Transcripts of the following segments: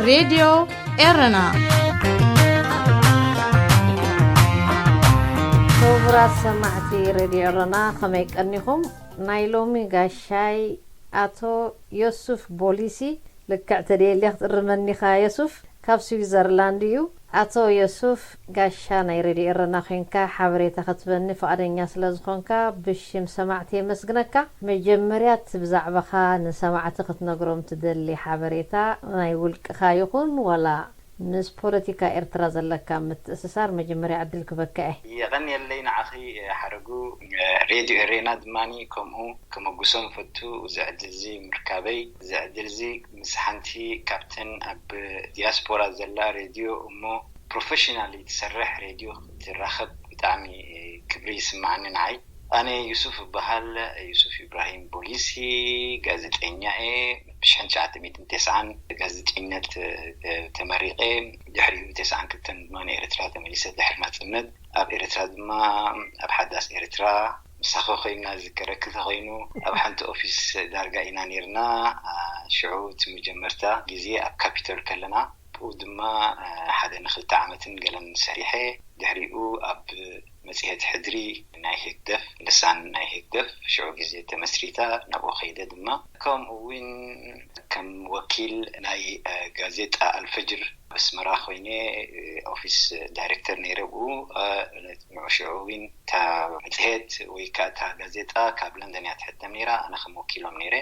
ሬድዮ ኤረና። ክቡራት ሰማዕቲ ሬድዮ ኤረና፣ ከመይ ቀኒኹም? ናይ ሎሚ ጋሻይ ኣቶ ዮሱፍ ቦሊሲ፣ ልክዕ ተደየልያ ክትእርመኒ ኢኻ ዮሱፍ፣ ካብ ስዊዘርላንድ እዩ። ኣቶ ዮሱፍ፣ ጋሻ ናይ ሬድዮ ኤረና ኮይንካ ሓበሬታ ክትበኒ ፍቓደኛ ስለ ዝኾንካ ብሽም ሰማዕቲ የመስግነካ። መጀመርያ እቲ ብዛዕባኻ ንሰማዕቲ ክትነግሮም ትደሊ ሓበሬታ ናይ ውልቅኻ ይኹን ዋላ ምስ ፖለቲካ ኤርትራ ዘለካ ምትእስሳር መጀመርያ ዕድል ክበካ እየ። የቐንየለይ ንዓኺ ሓረጉ። ሬድዮ ኤሬና ድማኒ ከምኡ ከመጉሶም ፈቱ እዚ ዕድል እዚ ምርካበይ። እዚ ዕድል እዚ ምስ ሓንቲ ካብተን ኣብ ዲያስፖራ ዘላ ሬድዮ እሞ ፕሮፌሽናሊ ትሰርሕ ሬድዮ ክትራኸብ ብጣዕሚ ክብሪ ይስምዓኒ ንዓይ። ኣነ ዩሱፍ እበሃል፣ ዩሱፍ ኢብራሂም ቦሊሲ፣ ጋዜጠኛ እየ። ብሽሕን ትሽዓተ ሚእትን ተስዓን ጋዜጠኝነት ተመሪቐ። ድሕሪኡ ተስዓን ክልተን ድማ ንኤርትራ ተመሊሰ ድሕሪ ናጽነት። ኣብ ኤርትራ ድማ ኣብ ሓዳስ ኤርትራ ምሳኸ ኮይና ዝዝከረኪ ተኾይኑ ኣብ ሓንቲ ኦፊስ ዳርጋ ኢና ነይርና። ሽዑ እቲ መጀመርታ ግዜ ኣብ ካፒቶል ከለና ብኡ ድማ ሓደ ንክልተ ዓመትን ገለን ሰሪሐ። ድሕሪኡ ኣብ መጽሔት ሕድሪ ናይ ህግደፍ፣ ልሳን ናይ ህግደፍ ሽዑ ግዜ ተመስሪታ፣ ናብኡ ከይደ ድማ። ከምኡ እውን ከም ወኪል ናይ ጋዜጣ ኣልፈጅር ኣብ ኣስመራ ኮይነ ኦፊስ ዳይሬክተር ነይረ። ብኡ ንዑ ሽዑ እውን እታ መጽሔት ወይ ከዓ እታ ጋዜጣ ካብ ለንደን እያ ትሕተም ነይራ። ኣነ ከም ወኪሎም ነይረ።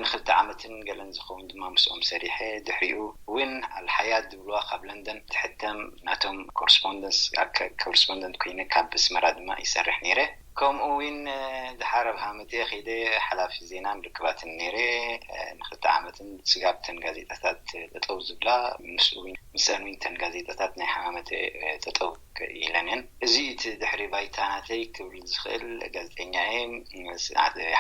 ንክልተ ዓመትን ገለን ዝኸውን ድማ ምስኦም ሰሪሐ። ድሕሪኡ እውን ኣልሓያት ዝብልዋ ካብ ለንደን ትሕተም ናቶም ኮረስፖንደንስ፣ ኮረስፖንደንት ኮይነ ካብ ኣስመራ ድማ ይሰርሕ ነይረ። ከምኡ እውን ድሓር ኣብ ሃመተ ከይደ ሓላፊ ዜናን ርክባትን ነይረ። ንክልተ ዓመትን ስጋብ ተን ጋዜጣታት ጠጠው ዝብላ፣ ምስኡ እውን ምስአን እውን ተን ጋዜጣታት ናይ ሃመተ ጠጠው ኢለን እየን። እዚ እቲ ድሕሪ ባይታ ናተይ ክብል ዝኽእል። ጋዜጠኛ እየ።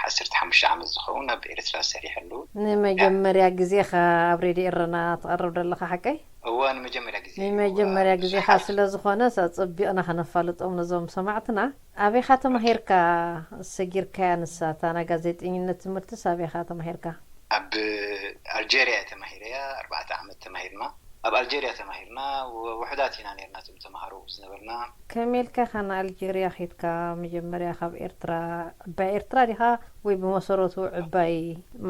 ዓሰርተ ሓሙሽተ ዓመት ዝኸውን ኣብ ኤርትራ ሰሪሐሉ። ንመጀመርያ ግዜኻ ኣብ ሬድዮ ኤረና ትቐርብ ዘለኻ ሓቀይ? እዋ፣ ንመጀመርያ ግዜ እዩ። ንመጀመርያ ኣብ ግዜኻ ብዙሓት ስለ ዝኾነ፣ ሳ-፣ ጸቢቕና ከነፋልጦም ነዞም ሰማዕትና። ኣበይኻ ተማሂርካ ሰጊርካያ ንሳ፣ እታ ናይ ጋዜጠኝነት ትምህርትስ ኣበይኻ ተማሂርካ? ኣብ ኣልጀርያ እየ ተማሂረያ፣ ኣርባዕተ ዓመት ተማሂርና። ኣብ ኣልጀርያ ተማሂርና፣ ው-፣ ውሑዳት ኢና ነይርና እቶም ተምሃሮ ዝነበርና። ከመይ ኢልካ ኢኻ ንኣልጀርያ ኸይድካ? መጀመርያ ካብ ኤርትራ፣ ዕባይ ኤርትራ ዲኻ ወይ ብመሰረቱ ዕባይ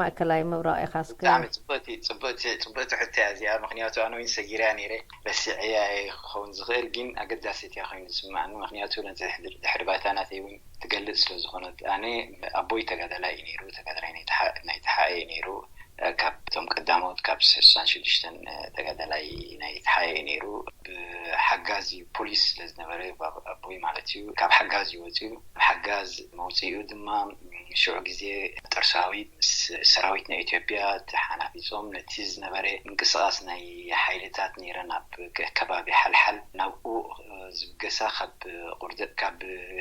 ማእከላይ ምብራቕ ኢኻ? እስከ ብጣዕሚ ጽብቕቲ፣ ጽብቕቲ፣ ጽብቕቲ ሕቶ እያ እዚኣ፣ ምኽንያቱ ኣነ እውን ሰጊረያ ነይረ፣ ረሲዐያ እየ ክኸውን ዝኽእል፣ ግን ኣገዳሲት እያ ኮይኑ ዝስምዓኒ፣ ምኽንያቱ ነቲ ድሕሪ፣ ድሕሪ ባይታ ናተይ እውን ትገልጽ ስለ ዝኾነት። ኣነ ኣቦይ ተጋዳላይ እዩ ነይሩ፣ ተጋዳላይ ናይ ተሓ-፣ ናይ ተሓኤ እዩ ነይሩ። እ፣ ካብቶም ቀዳሞት ካብ ስሳን ሽዱሽተን፣ እ፣ ተጋዳላይ ናይ ተሓኤ እዩ ነይሩ። ብሓጋዚ ፖሊስ ስለ ዝነበረ፣ ባ-፣ ኣቦይ ማለት እዩ፣ ካብ ሓጋዚ ወፂኡ፣ ሓጋዝ መውፅኡ ድማ ሽዑ ግዜ ጦር ሰራዊት ምስ ሰራዊት ናይ ኢትዮጵያ ተሓናፊጾም ነቲ ዝነበረ ምንቅስቓስ ናይ ሓይልታት ነይረን ኣብ ከ-፣ ከባቢ ሓልሓል ናብኡ፣ እ፣ ዝብገሳ ካብ ቁርደ-፣ ካብ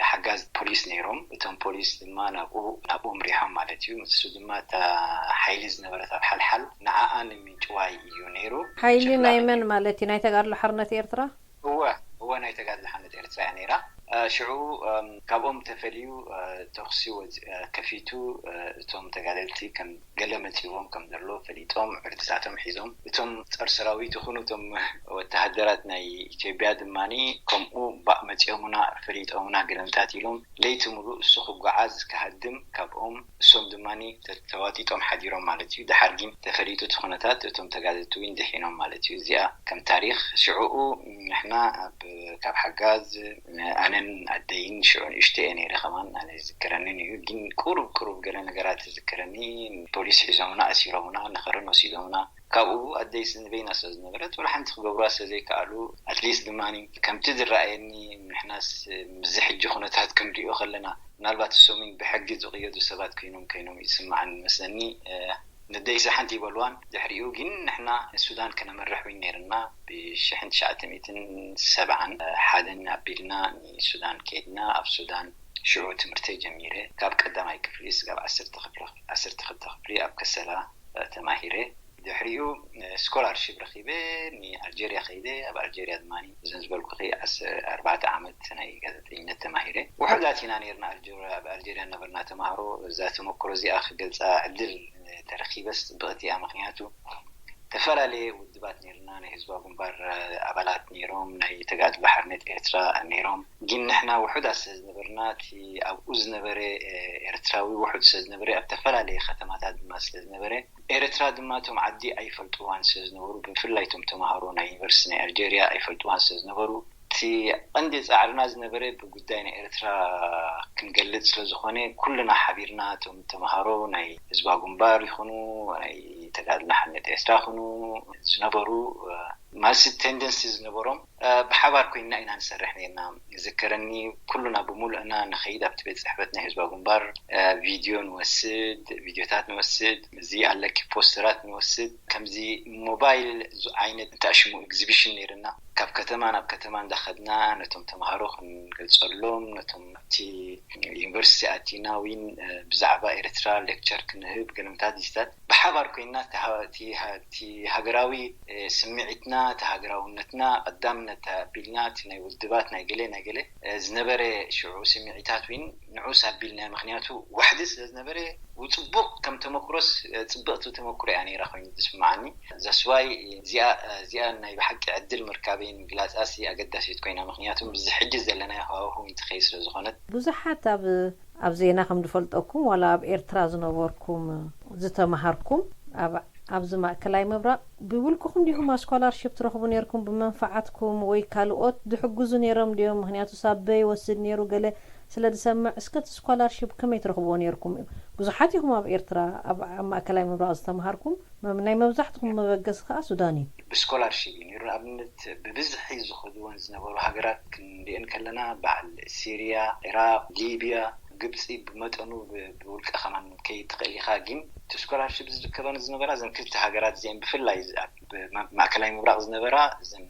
ሓጋዝ ፖሊስ ነይሮም። እቶም ፖሊስ ድማ ናብኡ፣ ናብኡ ምሪሖም ማለት እዩ። ንሱ ድማ እታ ሓይሊ ዝነበረት ኣብ ሓልሓል ንዓኣ ንምጭዋይ እዩ ነይሩ። ሓይሊ ናይ መን ማለት እዩ? ናይ ተጋድሎ ሓርነት ኤርትራ? እወ፣ እወ፣ ናይ ተጋድሎ ሓርነት ኤርትራ እያ ነይራ። እ፣ ሽዑ፣ እም፣ ካብኦም ተፈልዩ፣ እ፣ ተኹሲ ወጽ-፣ እ፣ ከፊቱ፣ እ፣ እቶም ተጋደልቲ ከም ገለ መጺዎም ከም ዘሎ ፈሊጦም፣ ዕርድታቶም ሒዞም፣ እቶም ጸር ሰራዊት ይኹኑ እቶም ወተሃደራት ናይ ኢትዮጵያ ድማኒ ከምኡ ባእ መጺኦምና፣ ፈሊጦምና ገለምታት ኢሎም፣ ለይቲ ሙሉእ እሱ ክጓዓዝ ክሃድም ካብኦም፣ እሶም ድማኒ ተ-፣ ተዋጢጦም ሓዲሮም ማለት እዩ። ደሓር ግን ተፈሊጡ እቲ ኩነታት፣ እቶም ተጋደልቲ እውን ድሒኖም ማለት እዩ። እዚኣ ከም ታሪኽ ሽዕኡ ንሕና ኣብ፣ ካብ ሓጋዝ ኣነን ኣደይን ሽዑ ንእሽቶ እየ ነይረ ከማን፣ ኣነ ዝዝከረንን እዩ። ግን ቁሩብ ቁሩብ ገለ ነገራት ዝዝከረኒ፣ ፖሊስ ሒዞምና፣ ኣሲሮምና፣ ንኸረን ወሲዶምና። ካብኡ ኣደይ ንበይና ስለ ዝነበረት፣ ወላ ሓንቲ ክገብሩዋ ስለ ዘይከኣሉ፣ ኣትሊስት ድማኒ ከምቲ ዝረኣየኒ፣ ንሕናስ ምስዚ ሕጂ ኩነታት ክንሪኦ ከለና፣ ምናልባት እሶምን ብሕጊ ዝቕየዱ ሰባት ኮይኖም፣ ኮይኖም ይስምዓኒ መስለኒ። እ፣ ንደይሲ ሓንቲ ይበልዋን፣ ድሕሪኡ ግን ንሕና ንሱዳን ከነመርሕ እውን ነይርና። ብሽሕን ትሽዓተ ሚእትን ሰብዓን ሓደን ኣቢልና ንሱዳን ከይድና፣ ኣብ ሱዳን ሽዑ ትምህርተይ ጀሚረ። ካብ ቀዳማይ ክፍሊ ስጋብ ዓሰርተ ክፍሊ፣ ዓሰርተ ክልተ ክፍሊ ኣብ ከሰላ፣ እ፣ ተማሂረ። ድሕሪኡ፣ እ፣ ስኮላርሺፕ ረኺበ፣ ንኣልጀርያ ከይደ። ኣብ ኣልጀርያ ድማ እዘን ዝበልኩኺ ዓስ-፣ ኣርባዕተ ዓመት ናይ ጋዜጠኝነት ተማሂረ። ውሑዳት ኢና ነይርና ኣልጀርያ፣ ኣብ ኣልጀርያ ነበርና ተማሃሮ። እዛ ተመክሮ እዚኣ ክገልጻ ዕድል ተረኺበስ ጽብቕቲ እያ። ምኽንያቱ ዝተፈላለየ ውድባት ነይርና፣ ናይ ህዝባዊ ግንባር ኣባላት ነይሮም፣ ናይ ተጋድሎ ሓርነት ኤርትራ ነይሮም። ግን ንሕና ውሑዳት ስለ ዝነበርና፣ እቲ ኣብኡ ዝነበረ ኤርትራዊ ውሑድ ስለ ዝነበረ፣ ኣብ ዝተፈላለየ ከተማታት ድማ ስለ ዝነበረ፣ ኤርትራ ድማ እቶም ዓዲ ኣይፈልጥዋን ስለ ዝነበሩ፣ ብፍላይ እቶም ተምሃሮ ናይ ዩኒቨርሲቲ ናይ ኣልጀርያ ኣይፈልጥዋን ስለ ዝነበሩ፣ እቲ ቀንዲ ጻዕርና ዝነበረ ብጉዳይ ናይ ኤርትራ ክንገልጽ ስለ ዝኾነ፣ ኩልና ሓቢርና፣ እቶም ተምሃሮ ናይ ህዝባዊ ግንባር ይኹኑ፣ ናይ ተጋድሎ ሓርነት ኤርትራ ይኹኑ ዝነበሩ፣ ማሲ ቴንደንሲ ዝነበሮም፣ ብሓባር ኮይንና ኢና ንሰርሕ ነርና። ይዝከረኒ፣ ኩሉና ብምሉእና ንኸይድ ኣብቲ ቤት ጽሕፈት ናይ ህዝባዊ ግንባር፣ ቪድዮ ንወስድ፣ ቪድዮታት ንወስድ፣ እዚ ኣለኪ ፖስተራት ንወስድ። ከምዚ ሞባይል ዓይነት እንታይ ሽሙ ኤግዚቢሽን ነይርና፣ ካብ ከተማ ናብ ከተማ እንዳኸድና ነቶም ተምሃሮ ክንገልጸሎም፣ ነቶም ኣብቲ ዩኒቨርሲቲ ኣቲና ዊን ብዛዕባ ኤርትራ ሌክቸር ክንህብ፣ ገለምታት ዲስታት ብሓባር ኮይንና እቲ ሃገራዊ ስምዒትና፣ እቲ ሃገራውነትና ቀዳምነት ኣቢልና፣ እቲ ናይ ውድባት ናይ ገለ ናይ ገለ ዝነበረ ሽዑ ስምዒታት ዊን ንዑስ ኣቢልና። ምክንያቱ ዋሕዲ ስለ ዝነበረ፣ ጽቡቕ ከም ተመክሮስ ጽብቕቲ ተመክሮ እያ ነይራ ኮይኑ ዝስምዓኒ። ዘስዋይ እዚኣ እዚኣ ናይ ብሓቂ ዕድል ምርካበይ ምግላጻሲ ኣገዳሲት ኮይና፣ ምክንያቱ ብዚ ሕጂ ዘለናዮ ሃዋሁ እንትኸይ ስለ ዝኾነት። ብዙሓት ኣብ ኣብ ዜና ከም ዝፈልጠኩም፣ ዋላ ኣብ ኤርትራ ዝነበርኩም ዝተምሃርኩም፣ ኣብ ኣብዚ ማእከላይ ምብራቕ ብውልቅኹም ዲኹም ስኮላርሽፕ ትረኽቡ ነርኩም? ብመንፈዓትኩም ወይ ካልኦት ዝሕግዙ ነይሮም ድዮም? ምክንያቱ ሳበ ይወስድ ነይሩ ገለ ስለ ዝሰምዕ፣ እስከ እቲ ስኮላርሽፕ ከመይ ትረኽብዎ ነርኩም? ብዙሓት ኢኹም ኣብ ኤርትራ ኣብ ኣብ ማእከላይ ምብራቕ ዝተምሃርኩም፣ መ- ናይ መብዛሕትኹም መበገሲ ከኣ ሱዳን እዩ። ብስኮላርሽፕ እዩ ነይሩ። ንኣብነት ብብዝሒ ዝኸድወን ዝነበሩ ሃገራት ክንሪኤን ከለና፣ በዓል ሲርያ፣ ኢራቕ፣ ሊብያ፣ ግብጺ ብመጠኑ ብ- ብውልቀ ከማን ከይድ ትኽእል ኢኻ። ግን እቲ ስኮላርሽፕ ዝርከበን ዝነበራ እዘን ክልተ ሃገራት እዚአን ብፍላይ ኣብ ማእከላይ ምብራቕ ዝነበራ እዘን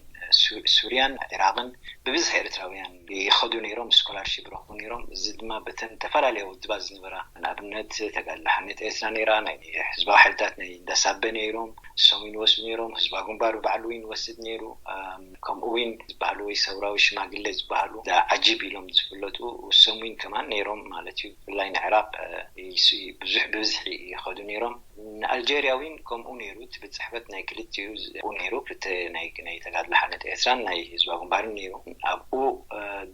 ሱርያን ኢራቕን ብብዝሒ ኤርትራውያን ይኸዱ ነይሮም፣ ስኮላርሽፕ ይረኽቡ ነይሮም። እዚ ድማ በተን ተፈላለየ ውድባት ዝነበራ፣ ንኣብነት ተጋድሎ ሓርነት ኤርትራ ነይራ፣ ናይ ህዝባዊ ሓይልታት ናይ እንዳሳበ ነይሮም፣ እሶም ይንወስዱ ነይሮም፣ ህዝባዊ ግንባር ባዕሉ ይንወስድ ነይሩ። ከምኡ እውን ዝበሃሉ ወይ ሰውራዊ ሽማግሌ ዝበሃሉ ዓጂብ ኢሎም ዝፍለጡ እሶም እውን ከማን ነይሮም ማለት እዩ። ብፍላይ ንዕራቕ ብዙሕ ብብዝሒ ይኸዱ ነይሮም። ንኣልጀርያ እውን ከምኡ ነይሩ። እቲ ቤት ጽሕፈት ናይ ክልቲኡ ነይሩ፣ ክልተ ናይ ተጋድሎ ሓርነት ኤርትራን ናይ ህዝባዊ ግንባርን ነይሩ። ኣብኡ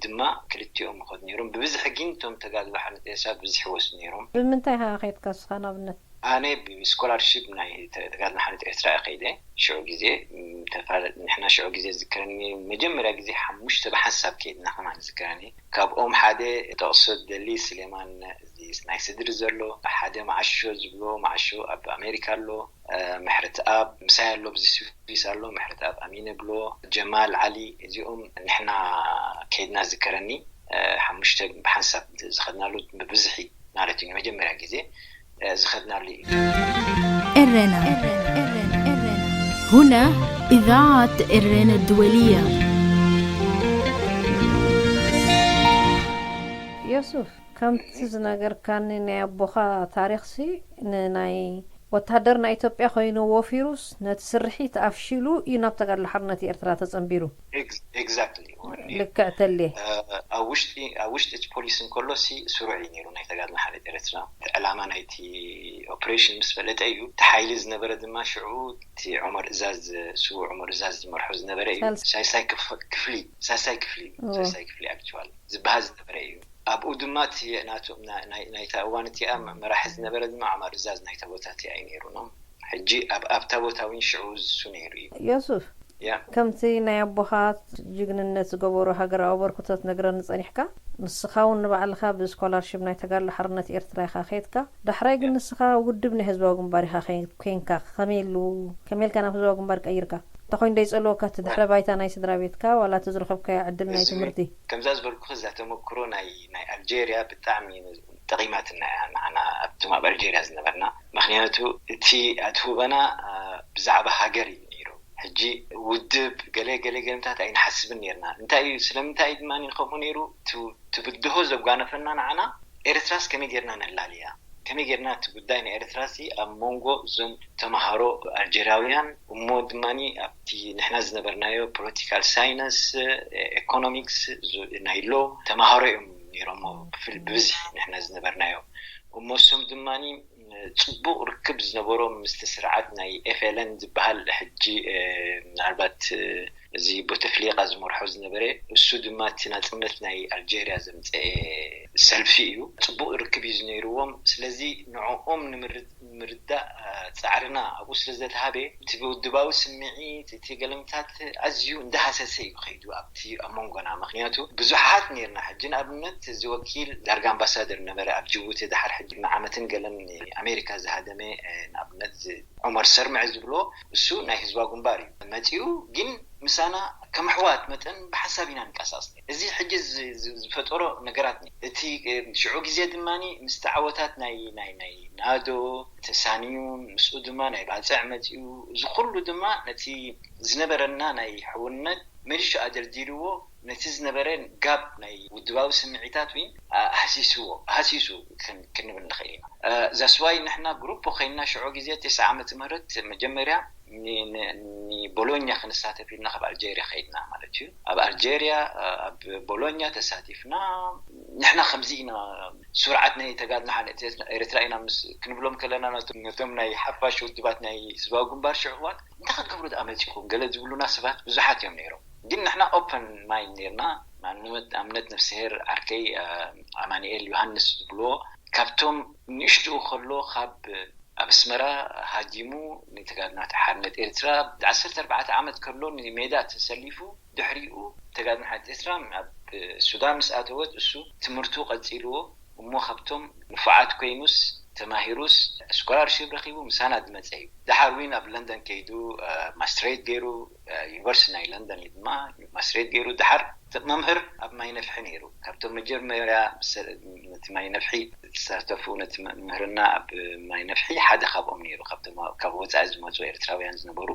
ድማ ክልቲኦም ይኸዱ ነይሮም። ብብዝሒ ግን እቶም ተጋድሎ ሓርነት ኤርትራ ብብዝሒ ይወስዱ ነይሮም። ብምንታይ ኢኻ ከይድካ ንስኻ ንኣብነት? ኣነ ብስኮላርሺፕ ናይ ተጋድሎ ሓርነት ኤርትራ እየ ከይደ። ሽዑ ግዜ ንሕና ሽዑ ግዜ ዝዝከረኒ፣ መጀመርያ ግዜ ሓሙሽተ ብሓንሳብ ከይድና ከማን ዝዝከረኒ። ካብኦም ሓደ ጠቕሶ ደሊ ስሌማን፣ እዚ ናይ ስድሪ ዘሎ ሓደ መዓሾ ዝብሎ መዓሾ ኣብ ኣሜሪካ ኣሎ። ምሕረትኣብ ምሳይ ኣሎ፣ ብዚ ስዊስ ኣሎ፣ ምሕረትኣብ ኣሚነ ብሎ፣ ጀማል ዓሊ፣ እዚኦም ንሕና ከይድና ዝከረኒ። ሓሙሽተ ብሓንሳብ ዝኸድናሉ ብብዝሒ ማለት እዩ፣ ንመጀመርያ ግዜ ዝኸድናሉ እዩ። ኤረና هنا إذاعة إرينا الدولية. ዮሱፍ፣ ከምቲ ዝነገርካኒ ናይ ኣቦኻ ታሪኽሲ ንናይ ወታደር ናይ ኢትዮጵያ ኮይኑ ወፊሩስ ነቲ ስርሒት ኣፍሺሉ እዩ ናብ ተጋድሎ ሓርነት ኤርትራ ተጸንቢሩ። ኤግዛክትሊ። ልክዕ ተልየ። ኣብ ውሽጢ ኣብ ውሽጢ እቲ ፖሊስ እንከሎ ሲ ስሩዕ እዩ ነይሩ ናይ ተጋድሎ ሓርነት ኤርትራ። እቲ ዕላማ ናይቲ ኦፕሬሽን ምስ ፈለጠ እዩ። እቲ ሓይሊ ዝነበረ ድማ ሽዑ እቲ ዑመር እዛዝ፣ ስዉእ ዑመር እዛዝ ዝመርሖ ዝነበረ እዩ። ሳልሳይ ክፍሊ፣ ሳልሳይ ክፍሊ፣ ሳልሳይ ክፍሊ ኣክቹዋል ዝበሃል ዝነበረ እዩ። ኣብኡ ድማ እቲ ናይታ እዋን እቲኣ መራሒ ዝነበረ ድማ ዑመር እዛዝ ናይታ ቦታ እቲኣ እዩ ነይሩ። ሕጂ ኣብታ ቦታ እውን ሽዑ እሱ ነይሩ እዩ። ዮሱፍ፣ ከምቲ ናይ ኣቦኻ ጅግንነት ዝገበሩ ሃገራዊ ኣበርክቶ ትነግረኒ ጸኒሕካ፣ ንስኻ እውን ንባዕልኻ ብስኮላርሺፕ ናይ ተጋድሎ ሓርነት ኤርትራ ኢኻ ከይድካ። ዳሕራይ ግን ንስኻ ውድብ ናይ ህዝባዊ ግንባር ኢኻ ኮይንካ። ከመይ ኢሉ ከመይ ኢልካ ናብ ህዝባዊ ግንባር ቀይርካ? እንታይ ኮይኑ ዶ ይጸልወካ? እቲ ድሕረ ባይታ ናይ ስድራ ቤትካ ዋላ እቲ ዝረኸብካዮ ዕድል ናይ ትምህርቲ? ከምዛ ዝበልኩኺ እዛ ተመክሮ ናይ ናይ ኣልጀርያ ብጣዕሚ ጠቒማትና እያ ንዓና ኣብቶም ኣብ ኣልጀርያ ዝነበርና። ምኽንያቱ እቲ ኣትህቦና ብዛዕባ ሃገር እዩ ነይሩ። ሕጂ ውድብ ገለ ገለ ገለምታት ኣይንሓስብን ነርና። እንታይ እዩ ስለምንታይ እዩ ድማ ከምኡ ነይሩ? ትብድሆ ዘጓነፈና ንዓና ኤርትራስ ከመይ ጌርና ነላልያ? ከመይ ጌርና እቲ ጉዳይ ናይ ኤርትራ ሲ ኣብ መንጎ እዞም ተምሃሮ ኣልጀርያውያን እሞ ድማ ኣብቲ ንሕና ዝነበርናዮ ፖለቲካል ሳይንስ፣ ኤኮኖሚክስ፣ ናይ ሎ ተምሃሮ እዮም ነይሮሞ ብብዝሒ ንሕና ዝነበርናዮ። እሞ እሶም ድማ ጽቡቕ ርክብ ዝነበሮም ምስቲ ስርዓት ናይ ኤፍኤልኤን ዝበሃል፣ ሕጂ ምናልባት እዚ ቦተፍሊቃ ዝመርሖ ዝነበረ፣ እሱ ድማ እቲ ናጽነት ናይ ኣልጀርያ ዘምፀአ ሰልፊ እዩ። ጽቡቕ ርክብ እዩ ዝነይርዎም። ስለዚ ንዕኦም ንምርዳእ ፃዕርና ኣብኡ ስለ ዝተሃበ፣ እቲ ውድባዊ ስምዒት፣ እቲ ገለምታት ኣዝዩ እንዳሃሰሰ እዩ ከይዱ ኣብቲ ኣብ መንጎና። ምክንያቱ ብዙሓት ነርና። ሕጂ ንኣብነት እዚ ወኪል ዳርጋ ኣምባሳደር ነበረ ኣብ ጅቡቲ፣ ድሓር ሕጂ ንዓመትን ገለን ኣሜሪካ ዝሃደመ፣ ንኣብነት ዑመር ሰርምዐ ዝብሎ፣ እሱ ናይ ህዝባዊ ግንባር እዩ መፂኡ። ግን ምሳና ከም ኣሕዋት መጠን ብሓንሳብ ኢና ንቀሳቀስ። እዚ ሕጂ ዝፈጠሮ ነገራት፣ እቲ ሽዑ ግዜ ድማ ምስቲ ዓወታት ናይ ናይ ናይ ናዶ ተሳንዩ፣ ምስኡ ድማ ናይ ባፅዕ መፂኡ። እዚ ኩሉ ድማ ነቲ ዝነበረና ናይ ሕውነት መሊሹ ኣደልዲልዎ፣ ነቲ ዝነበረ ጋብ ናይ ውድባዊ ስምዒታት እውን ኣህሲስዎ፣ ኣህሲሱ ክንብል ንኽእል ኢና። ዛስዋይ ንሕና ግሩፕ ኮይንና ሽዑ ግዜ፣ ተስዓ ዓመተ ምህረት መጀመርያ ንቦሎኛ ክንሳተፍ ኢልና ካብ ኣልጀርያ ከይድና ማለት እዩ። ኣብ ኣልጀርያ ኣብ ቦሎኛ ተሳቲፍና። ንሕና ከምዚ ኢና፣ ስርዓት ናይ ተጋድሎ ሓርነት ኤርትራ ኢና ምስ ክንብሎም ከለና፣ ነቶም ናይ ሓፋሽ ውድባት ናይ ህዝባዊ ግንባር ሽዑ እዋን፣ እንታይ ክትገብሩ ደኣ መጺኹም ገለ ዝብሉና ሰባት ብዙሓት እዮም ነይሮም። ግን ንሕና ኦፐን ማይንድ ነርና። ንኣብነት ነፍስሄር ዓርከይ ኣማንኤል ዮሃንስ ዝብልዎ፣ ካብቶም ንእሽትኡ ከሎ ካብ ኣብ ኣስመራ ሃዲሙ ንተጋድሎ ሓርነት ኤርትራ ዓሰርተ ኣርባዕተ ዓመት ከሎ ንሜዳ ተሰሊፉ፣ ድሕሪኡ ተጋድሎ ሓርነት ኤርትራ ኣብ ሱዳን ምስ ኣተወት፣ እሱ ትምህርቱ ቀጺልዎ። እሞ ካብቶም ንፉዓት ኮይኑስ ተማሂሩስ ስኮላርሺፕ ረኺቡ ምሳና ዝመጸ እዩ። ደሓር እውን ኣብ ለንደን ከይዱ ማስትሬት ገይሩ፣ ዩኒቨርሲቲ ናይ ለንደን እዩ ድማ ማስትሬት ገይሩ። ደሓር መምህር ኣብ ማይ ነፍሒ ነይሩ። ካብቶም መጀመርያ ነቲ ማይ ነፍሒ ዝተሳተፉ፣ ነቲ ምህርና ኣብ ማይ ነፍሒ ሓደ ካብኦም ነይሩ። ካብ ወፃኢ ዝመፁ ኤርትራውያን ዝነበሩ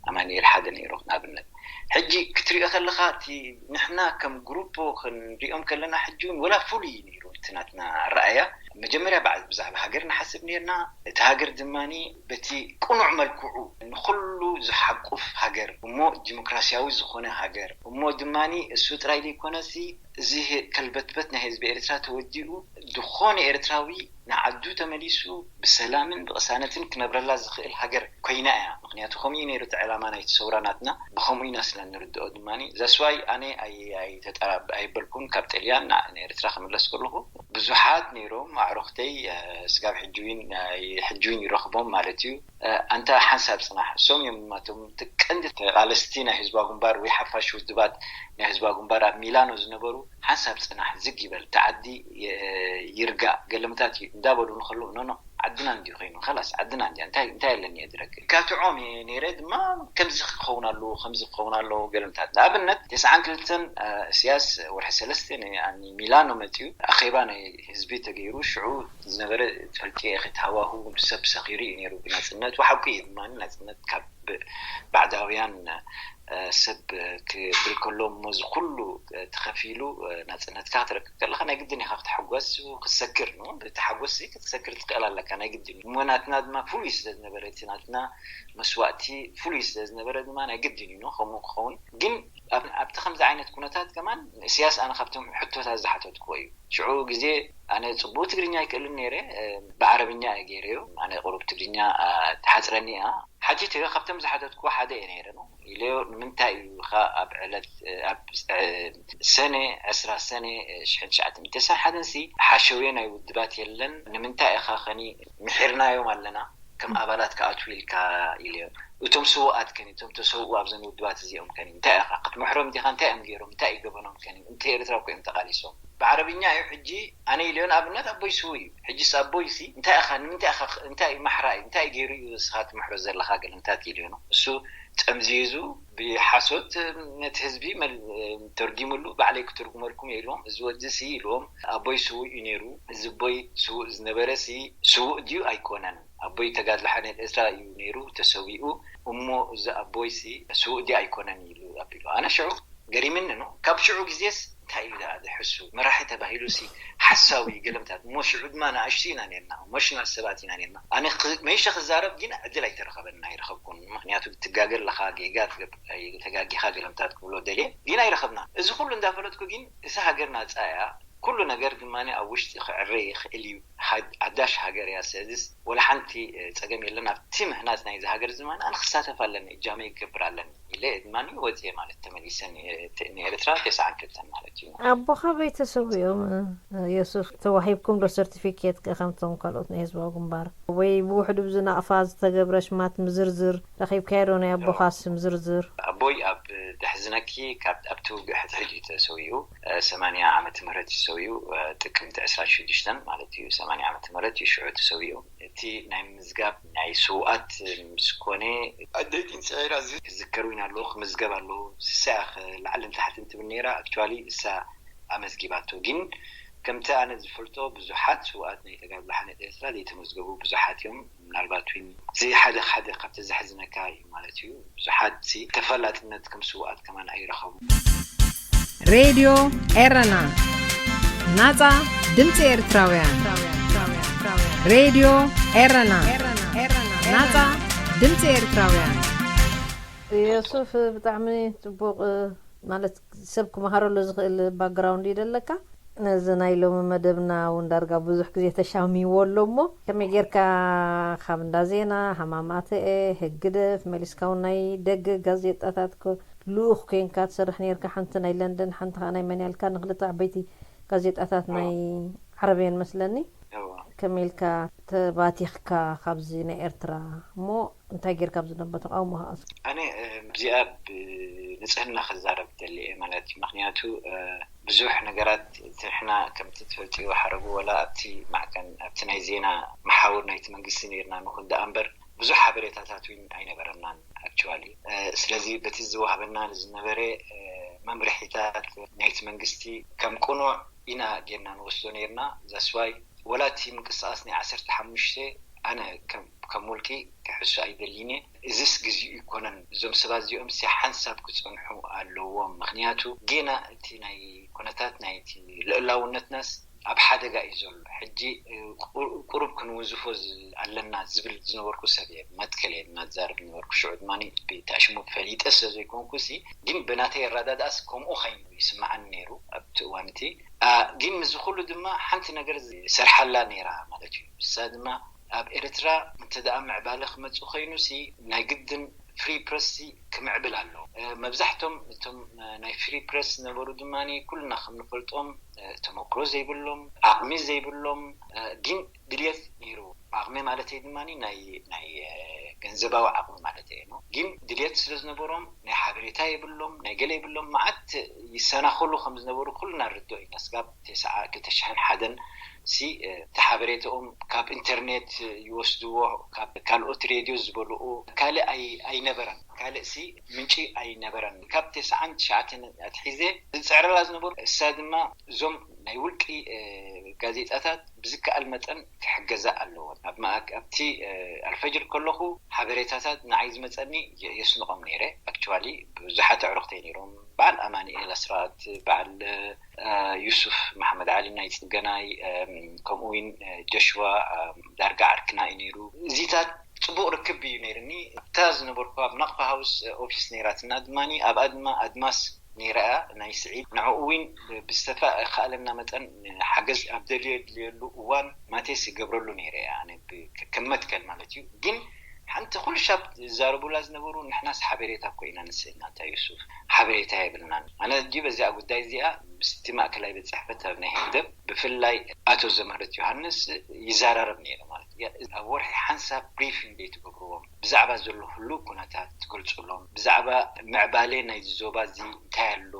ኣማኒኤል ሓደ ነይሩ። ንኣብነት ሕጂ ክትሪኦ ከለካ፣ እቲ ንሕና ከም ግሩፖ ክንሪኦም ከለና፣ ሕጂ እውን ወላ ፍሉይ ነይሩ እቲ ናትና ኣረኣያ። መጀመርያ ብዛዕባ ሃገር ንሓስብ ነርና። እቲ ሃገር ድማ በቲ ቅኑዕ መልክዑ ንኩሉ ዝሓቁፍ ሃገር እሞ ዲሞክራሲያዊ ዝኾነ ሃገር እሞ ድማ እሱ ጥራይ ዘይኮነሲ፣ እዚ ከልበትበት ናይ ህዝቢ ኤርትራ ተወዲኡ፣ ዝኾነ ኤርትራዊ ንዓዱ ተመሊሱ ብሰላምን ብቕሳነትን ክነብረላ ዝኽእል ሃገር ኮይና እያ። ምክንያቱ ከምኡ እዩ ነይሩ እቲ ዕላማ ናይቲ ሰውራ ናትና። ብከምኡ ኢና ስለ ንርድኦ ድማ፣ ዛስዋይ ኣነ ኣይበልኩን ካብ ጥልያን ንኤርትራ ክምለስ ከለኹ፣ ብዙሓት ነይሮም ኣዕሩኽተይ፣ ስጋብ ሕጂ እውን ይረኽቦም ማለት እዩ። ኣንታ ሓንሳብ ፅናሕ፣ እሶም እዮም ማቶም ቀንዲ ተቓለስቲ ናይ ህዝባዊ ግንባር ወይ ሓፋሽ ውድባት ናይ ህዝባዊ ግንባር ኣብ ሚላኖ ዝነበሩ። ሓንሳብ ፅናሕ፣ ዝግ ይበል፣ እቲ ዓዲ ይርጋእ፣ ገለመታት እዩ እንዳበሉ ንከለዉ፣ ኖኖ፣ ዓድና እንዲ ኮይኑ፣ ከላስ ዓድና እንዲ እንታይ ኣለኒ እየ ድረግ ካትዖም እየ ነይረ ድማ። ከምዚ ክኸውን ኣለዎ፣ ከምዚ ክኸውን ኣለዎ፣ ገለመታት። ንኣብነት ተስዓን ክልተን እስያስ ወርሒ ሰለስተ ሚላኖ መፅኡ፣ ኣኼባ ናይ ህዝቢ ተገይሩ። ሽዑ ዝነበረ ትፈልጥዮ ኢኺ፣ ሃዋሁ ሰብ ሰኺሩ እዩ ነይሩ ብናፅነት። ወሓቁ እዩ ድማ፣ ናፅነት ካብ ባዕዳውያን ሰብ ክብል ከሎ፣ እሞ እዚ ኩሉ ተኸፊሉ ናፅነትካ ክትረክብ ከለካ፣ ናይ ግድን ኢኻ ክትሕጎስ፣ ክትሰክር ነው። ብቲ ሓጎስ ክትሰክር ትኽእል ኣለካ፣ ናይ ግድን እዩ። እሞ ናትና ድማ ፍሉይ ስለ ዝነበረ፣ እቲ ናትና መስዋእቲ ፍሉይ ስለ ዝነበረ ድማ ናይ ግድን እዩ ነው ከምኡ ክኸውን። ግን ኣብቲ ከምዚ ዓይነት ኩነታት ከማን፣ እስያስ ኣነ ካብቶም ሕቶታት ዝሓተትኩዎ እዩ። ሽዑ ግዜ ኣነ ጽቡቕ ትግርኛ ኣይክእልን ነይረ፣ ብዓረብኛ እየ ገይረዮ። ኣነ ቁሩብ ትግርኛ ትሓጽረኒ እያ። ሓቲተዮ፣ ካብቶም ዝሓተትኩዎ ሓደ እየ ነይረ ነው ኢለዮ። ንምንታይ እዩ ኸ ኣብ ዕለት፣ ኣብ ሰነ ዕስራ፣ ሰነ ሽሕን ትሽዓተ ሚእትን ሓደን ሲ ሓሸውየ ናይ ውድባት የለን፣ ንምንታይ ኢኻ ኸኒ ምሒርናዮም ኣለና ከም ኣባላት ክኣትዉ ኢልካ ኢለዮ። እቶም ስውኣት ከኒ፣ እቶም ተሰውኡ ኣብዘን ውድባት እዚኦም ከኒ፣ እንታይ ኢኻ ክትምሕሮም ዲኻ? እንታይ እዮም ገይሮም? እንታይ እዩ ገበኖም ከኒ? እንተ ኤርትራ እኮ እዮም ተቓሊሶም። ብዓረብኛ እዩ። ሕጂ ኣነ ኢልዮ ንኣብነት ኣቦይ ስውእ እዩ። ሕጂስ ኣቦይ ሲ እንታይ ኢኻ፣ ንምንታይ ኢኻ፣ እንታይ እዩ ማሕራ እዩ? እንታይ ገይሩ እዩ ንስኻ ትምሕሮ ዘለኻ? ገለምታት ኢልዮ ነው። እሱ ጠምዚዙ ብሓሶት ነቲ ህዝቢ መል-፣ ተርጊሙሉ፣ ባዕለይ ክትርጉመልኩም እየ ኢልዎም። እዚ ወዲ ሲ ኢልዎም፣ ኣቦይ ስውእ እዩ ነይሩ። እዚ ኣቦይ ስውእ ዝነበረ ሲ ስውእ ድዩ ኣይኮነን? ኣቦይ ተጋድሎ ሓርነት ኤርትራ እዩ ነይሩ ተሰዊኡ። እሞ እዚ ኣቦይ ሲ ስውእ ድዩ ኣይኮነን ኢሉ ኣቢሉ። ኣነ ሽዑ ገሪምኒ ነው። ካብ ሽዑ ግዜስ እንታይ እዩ ደኣ ዝሕሱ? መራሒ ተባሂሉ ሲ ሓሳዊ ገለምታት። እሞ ሽዑ ድማ ንኣሽቱ ኢና ነርና፣ ኢሞሽናል ሰባት ኢና ነርና። ኣነ ክ-፣ መይሸ ክዛረብ ግን ዕድል ኣይተረኸበን፣ ኣይረኸብኩን። ምክንያቱ ትጋገ ኣለኻ፣ ጌጋ ትገብ-፣ ተጋጊኻ ገለምታት ክብሎ ደልየ፣ ግን ኣይረኸብና። እዚ ኩሉ እንዳፈለጥኩ ግን እዛ ሃገር ናጻ እያ፣ ኩሉ ነገር ድማ ኣብ ውሽጢ ክዕረ ይኽእል እዩ። ሓዳሽ ሃገር እያ። ስለዚስ ወላ ሓንቲ ጸገም የለን። ኣብቲ ምህናጽ ናይዚ ሃገር ድማ ኣነ ክሳተፍ ኣለኒ፣ እጃመይ ክገብር ኣለኒ ኢለ ድማ ወፅየ ማለት ተመሊሰ ንኤርትራ ተስዓን ክልተን ማለት እዩ። ኣቦኻ በይ ተሰዊኦም? የሱፍ፣ ተዋሂብኩም ዶ ሰርቲፊኬት ከምቶም ካልኦት ናይ ህዝባዊ ግንባር ወይ ብውሕዱ ብዝናቕፋ ዝተገብረ ሽማት ምዝርዝር ረኺብካዮ ዶ? ናይ ኣቦኻ ስም ዝርዝር? ኣቦይ ኣብ ደሕዝነኪ ካብ ኣብቲ ውግእ ሕድሕድ እዩ ተሰዊኡ። ሰማንያ ዓመተ ምህረት እዩ ተሰዊኡ። ጥቅምቲ ዕስራን ሽዱሽተን ማለት እዩ። ሰማንያ ዓመተ ምህረት እዩ ሽዑ ተሰዊኡ። እቲ ናይ ምዝጋብ ናይ ስውኣት ምስ ኮነ ኣደይቲን ስዒራ እዚ ክዝከር እውን ኣለዎ ክምዝገብ ኣለዎ። ስሳ እያ ላዕልን ታሕትን ትብል ነይራ። ኣክቹዋሊ እሳ ኣመዝጊባቶ። ግን ከምቲ ኣነ ዝፈልጦ ብዙሓት ስውኣት ናይ ተጋድሎ ሓነት ኤርትራ ዘይተመዝገቡ ብዙሓት እዮም። ምናልባት እውን እዚ ሓደ ሓደ ካብቲ ዘሕዝነካ እዩ ማለት እዩ። ብዙሓት ሲ ተፈላጥነት ከም ስውኣት ከማን ኣይረኸቡ። ሬድዮ ኤረና ናጻ ድምፂ ኤርትራውያን። ሬድዮ ኤረና ናጻ ድምፂ ኤርትራውያን። የሱፍ ብጣዕሚ ጽቡቕ ማለት ሰብ ክመሃረሉ ዝኽእል ባክግራውንድ እዩ ደለካ። ነዚ ናይ ሎሚ መደብና እውን ዳርጋ ብዙሕ ግዜ ተሻሚዎ ኣሎ እሞ ከመይ ጌርካ ካብ እንዳ ዜና ሃማማተኤ ህግደፍ መሊስካ እውን ናይ ደገ ጋዜጣታት ልኡኽ ኮንካ ትሰርሕ ነርካ። ሓንቲ ናይ ለንደን ሓንቲ ከዓ ናይ መን ያልካ ንክልተ ዓበይቲ ጋዜጣታት ናይ ዓረብየን መስለኒ። ከመይ ኢልካ ተባቲኽካ ካብዚ ናይ ኤርትራ እሞ እንታይ ጌርካ ኣብዚ ደንበ ተቃውሞ ከኣስ? ኣነ ኣብዚኣ ብንጽህና ክዛረብ ደሊ እየ ማለት እዩ። ምክንያቱ ብዙሕ ነገራት ንሕና ከምቲ ትፈልጥዎ ሓረጉ ወላ ኣብቲ ማዕከን ኣብቲ ናይ ዜና መሓውር ናይቲ መንግስቲ ነርና ንኹን ደኣ እምበር ብዙሕ ሓበሬታታት እውን ኣይነበረናን ኣክቹዋሊ። ስለዚ በቲ ዝወሃበና ዝነበረ መምርሒታት ናይቲ መንግስቲ ከም ቅኑዕ ኢና ጌርና ንወስዶ ነርና። ዛስዋይ ወላ እቲ ምንቅስቃስ ናይ ዓሰርተ ሓሙሽተ ኣነ ከም ውልቂ ክሕሱ ኣይደልይን እየ። እዚስ ግዚኡ ኣይኮነን። እዞም ሰባት እዚኦም ሲ ሓንሳብ ክፀንሑ ኣለዎም። ምክንያቱ ጌና እቲ ናይ ኩነታት ናይቲ ልእላውነትናስ ኣብ ሓደጋ እዩ ዘሎ። ሕጂ ቁሩብ ክንውንዝፎ ኣለና ዝብል ዝነበርኩ ሰብ እየ። መትከል እየ እናዛረብ ዝነበርኩ። ሽዑ ድማ ብታሽሙ ፈሊጠ ስለ ዘይኮንኩ ሲ ግን ብናተይ ኣረዳድኣስ ከምኡ ኮይኑ ይስምዓኒ ነይሩ ኣብቲ እዋን እቲ። ግን ምስዚ ኩሉ ድማ ሓንቲ ነገር ሰርሓላ ነይራ ማለት እዩ። ንሳ ድማ ኣብ ኤርትራ እንተ ደኣ ምዕባለ ክመጽእ ኮይኑ ሲ ናይ ግድን ፍሪ ፕረስ ሲ ክምዕብል ኣለዎ። መብዛሕቶም እቶም ናይ ፍሪ ፕረስ ዝነበሩ ድማ ኩልና ከም ንፈልጦም ተመክሮ ዘይብሎም፣ ዓቕሚ ዘይብሎም፣ ግን ድልየት ነይሩ። ዓቕሚ ማለተይ ድማ ናይ ናይ ገንዘባዊ ዓቕሚ ማለት እየ። ግን ድልየት ስለ ዝነበሮም ናይ ሓበሬታ የብሎም፣ ናይ ገለ የብሎም። መዓት ይሰናኸሉ ከም ዝነበሩ ኩልና ንርድኦ ኢና። ስጋብ ተስዓ ክልተ ሽሕን ሓደን ሲ እቲ ሓበሬታኦም ካብ ኢንተርኔት ይወስድዎ፣ ካብ ካልኦት ሬድዮ ዝበልኡ ካልእ ኣይነበረን። ካልእ ሲ ምንጪ ኣይነበረን። ካብ ተስዓን ትሽዓተን ኣትሒዘ ዝፅዕረላ ዝነበሩ እሳ ድማ እዞም ናይ ውልቂ ጋዜጣታት ብዝከኣል መጠን ክሕገዛ ኣለዎ። ኣብ ኣብቲ ኣልፈጅር ከለኹ ሓበሬታታት ንዓይ ዝመፀኒ የስንቆም ነይረ። ኣክቹዋሊ ብዙሓት ኣዕሩኽተይ ነይሮም። በዓል ኣማኒኤል ኣስራት፣ በዓል ዩሱፍ መሓመድ ዓሊ ናይ ፅገናይ፣ ከምኡ እውን ጆሽዋ ዳርጋ ዓርክና እዩ ነይሩ። እዚታት ፅቡቕ ርክብ እዩ ነይርኒ። እታ ዝነበርኩ ኣብ ናቕፋ ሃውስ ኦፊስ ነይራትና ድማ ኣብኣ ድማ ኣድማስ ነይራ እያ ናይ ስዒድ። ንዕኡ እውን ብዝተኻእለና መጠን ሓገዝ ኣብ ደልየሉ እዋን ማቴስ ይገብረሉ ነይረ እያ። ኣነ ከም መትከል ማለት እዩ። ግን ሓንቲ ኩሉ ሻብ ዝዛረቡላ ዝነበሩ ንሕናስ ሓበሬታ እኮ ኢና ንስእና፣ እንታይ ዩሱፍ ሓበሬታ የብልናን። ኣነ ሕጂ በዚኣ ጉዳይ እዚኣ ምስቲ ማእከላይ ቤት ጽሕፈት ኣብ ናይ ህግደፍ ብፍላይ ኣቶ ዘምህረት ዮሃንስ ይዘራረብ ነይረ ማለት እዩ። ኣብ ወርሒ ሓንሳብ ብሪፊንግ ዘይትገብርዎም ብዛዕባ ዘሎ ህሉው ኩነታት ትገልጹሎም፣ ብዛዕባ ምዕባለ ናይዚ ዞባ እዚ እንታይ ኣሎ